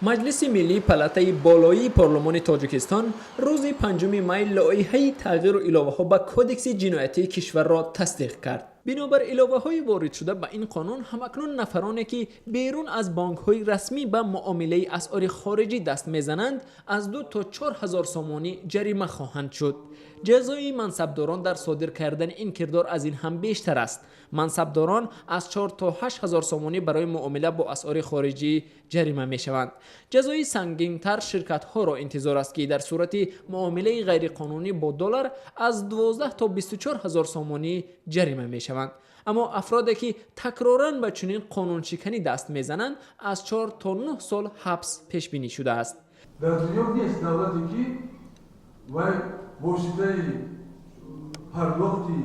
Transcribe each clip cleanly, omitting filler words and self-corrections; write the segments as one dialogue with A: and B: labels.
A: Маҷлиси миллии палатаи болоии парлумони Тоҷикистон рӯзи 5 май лоиҳаи тағйиру иловаҳо ба Кодекси ҷиноятии кишварро тасдиқ кард. Бинобар иловаҳои воридшуда ба ин қонун, ҳамакнун нафароне ки берун аз бонкҳои расмӣ ба муомилаи асъори хориҷӣ даст мезананд, аз 2 то 4 ҳазор сомонӣ ҷарима хоҳанд шуд. Ҷазои мансабдорон дар содир кардани ин кирдор аз ин ҳам бештар аст. Мансабдорон аз 4 то 8 ҳазор сомонӣ барои муомила бо асъори хориҷӣ ҷарима мешаванд. Ҷазои сангинтар ширкатҳоро интизор аст, ки дар сурати муомилаи ғайриқонунӣ бо доллар аз 12 то 24 ҳазор сомонӣ ҷарима мешаванд. Аммо афроде ки такроран ба чунин қонуншиканӣ даст мезананд, аз 4 то 9 сол ҳабс пешбинӣ шудааст.
B: Дар дунё нест давлате, ки вай воситаи пардохти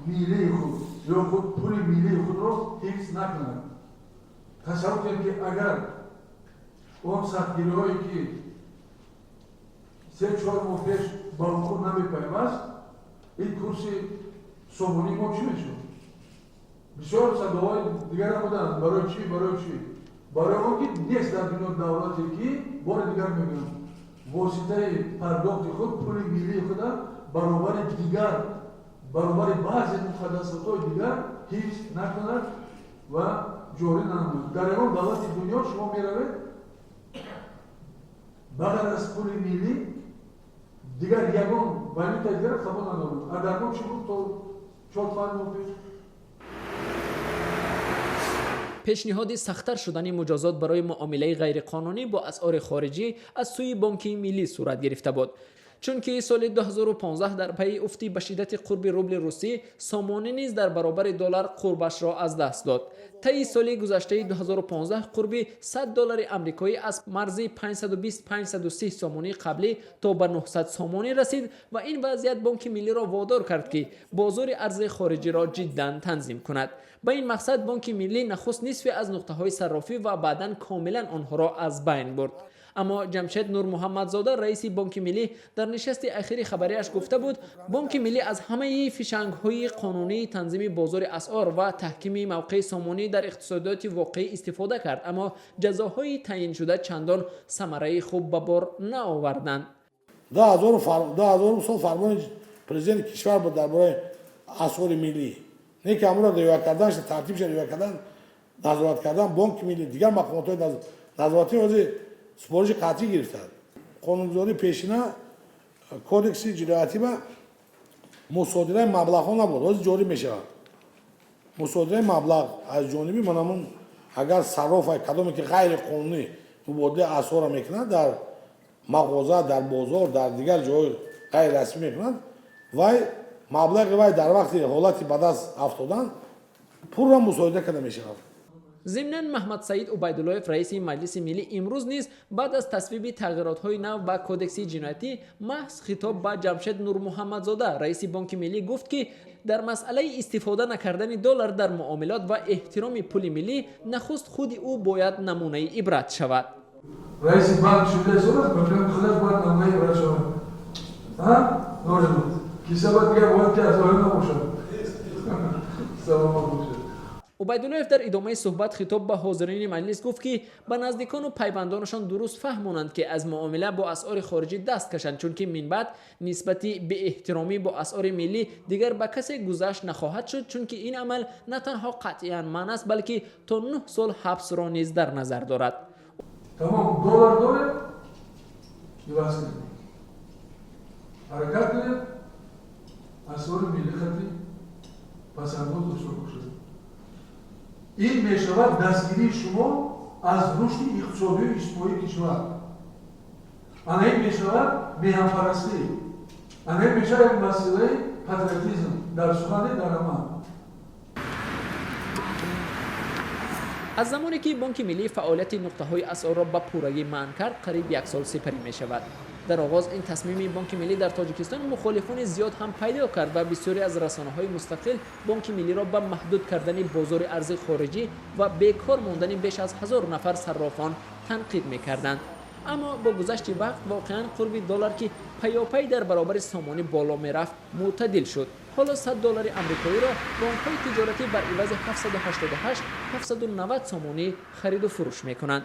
B: миллии худ ё худ пули миллии худро ҳифз накунад. Тасаввур кунед, ки агар он сахтгириҳое, ки 3-4 моҳ пеш ба вуқӯъ намепайваст, ин курси сомонии мо чӣ мешуд? Бисёр садоҳои дигарам буданд. Барои чӣ? Барои чӣ? Барои он ки нест дар дунё давлате, ки, бори дигар мегӯям, воситаи пардохти худ, пули миллии худа баробари дигар, баробари баъзе муқаддасотҳои дигар ҳифз накунад ва ҷорӣ нанамояд. Дар ягон давлати дунё шумо меравед, ба ғайр аз пули миллӣ дигар ягон валютаи дигар қабул надорад. А дар мо чӣ буд то 4-5 моҳ пеш?
A: Пешниҳоди сахттар шудани муҷозот барои муомилаи ғайриқонунӣ бо асъори хориҷӣ аз сӯи Бонки Миллӣ сурат гирифта буд, чунки соли 2015 дар пайи уфти ба шиддати қурби рубли русӣ сомонӣ низ дар баробари доллар қурбашро аз даст дод. Таи соли гузаштаи 2015 қурби 100 доллари амрикоӣ аз марзи 520-530 сомонии қаблӣ то ба 900 сомонӣ расид ва ин вазъият Бонки Миллиро водор кард, ки бозори арзи хориҷиро ҷиддан танзим кунад. Ба ин мақсад Бонки Миллӣ нахуст нисфе аз нуқтаҳои саррофӣ ва баъдан комилан онҳоро аз байн бурд. Аммо Ҷамшед Нурмуҳаммадзода, раиси Бонки Миллӣ, дар нишасти ахири хабариаш гуфта буд, Бонки Миллӣ аз ҳамаи фишангҳои қонунии танзими бозори асъор ва таҳкими мавқеи сомонӣ дар иқтисодиёти воқеӣ истифода кард, аммо ҷазоҳои таъйиншуда чандон самараи хуб ба бор наоварданд.
C: 2000 сол фармони президенти кишвар буд дар бораи асъори миллӣ, не ки ҳамонро риоя кардан, тартибша риоя кардан, назорат кардан Бонки Миллӣ, дигар мақомотҳои назоратӣ ҳозир супориши қатъӣ гирифтанд. Қонунгузории пешина, Кодекси ҷиноятӣ ба мусодираи маблағҳо набуд, ҳозир ҷорӣ мешавад мусодираи маблағ аз ҷониби манамун, агар сарроф кадоме ки ғайриқонунӣ мубодилаи асъорро мекунад, дар мағоза, дар бозор, дар дигар ҷоҳои ғайрирасмӣ мекунад, вай маблағи вай дар вақти ҳолати ба даст афтодан пурра мусодира карда мешавад.
A: Зимнан, Маҳмадсаид Убайдуллоев, раиси Маҷлиси Миллӣ, имрӯз низ баъд аз тасвиби тағйиротҳои нав ба Кодекси ҷиноятӣ маҳз хитоб ба Ҷамшед Нурмуҳаммадзода, раиси Бонки Миллӣ, гуфт, ки дар масъалаи истифода накардани доллар дар муомилот ва эҳтироми пули миллӣ нахуст худи ӯ бояд намунаи ибрат шавад.
B: Раиси банк шуда истодааст, худаш бояд намунаи ибрат шавад. Кисаба дигар бояд ки аз оё набошад. Саломат бошад.
A: Убайдуллоев дар идомаи суҳбат хитоб ба ҳозирини маҷлис гуфт, ки ба наздикону пайвандонашон дуруст фаҳмонанд, ки аз муомила бо асъори хориҷӣ даст кашанд, чунки минбаъд нисбати беэҳтиромӣ бо асъори миллӣ дигар ба касе гузашт нахоҳад шуд, чунки ин амал на танҳо қатъиян манъ аст, балки то 9 сол ҳабсро низ дар назар дорад.
B: Тамом, доллар доред, иваз кунед, ҳаракат кунед, асъори миллӣ хати пасандоз дошта бошед. Ин мешавад дастгирии шумо аз рушди иқтисодию иҷтимоии кишвар. Ана ин мешавад меҳанпарастӣ, ана ин мешавад як василаи патриотизм дар сухане, дар амал.
A: Аз замоне ки Бонки Миллӣ фаъолияти нуқтаҳои асъорро ба пуррагӣ манъ кард, қариб як сол сипарӣ мешавад. Дар оғоз ин тасмими Бонки Миллӣ дар Тоҷикистон мухолифони зиёд ҳам пайдо кард ва бисёре аз расонаҳои мустақил Бонки Миллиро ба маҳдуд кардани бозори арзи хориҷӣ ва бекор мондани беш аз 1000 нафар саррофон танқид мекарданд. Аммо бо гузашти вақт воқеан қурби доллар, ки паёпай дар баробари сомонӣ боло мерафт, мӯътадил шуд. Ҳоло 100 доллари амрикоиро бонкҳои тиҷоратӣ бар ивази 788-790 сомонӣ хариду фурӯш мекунанд.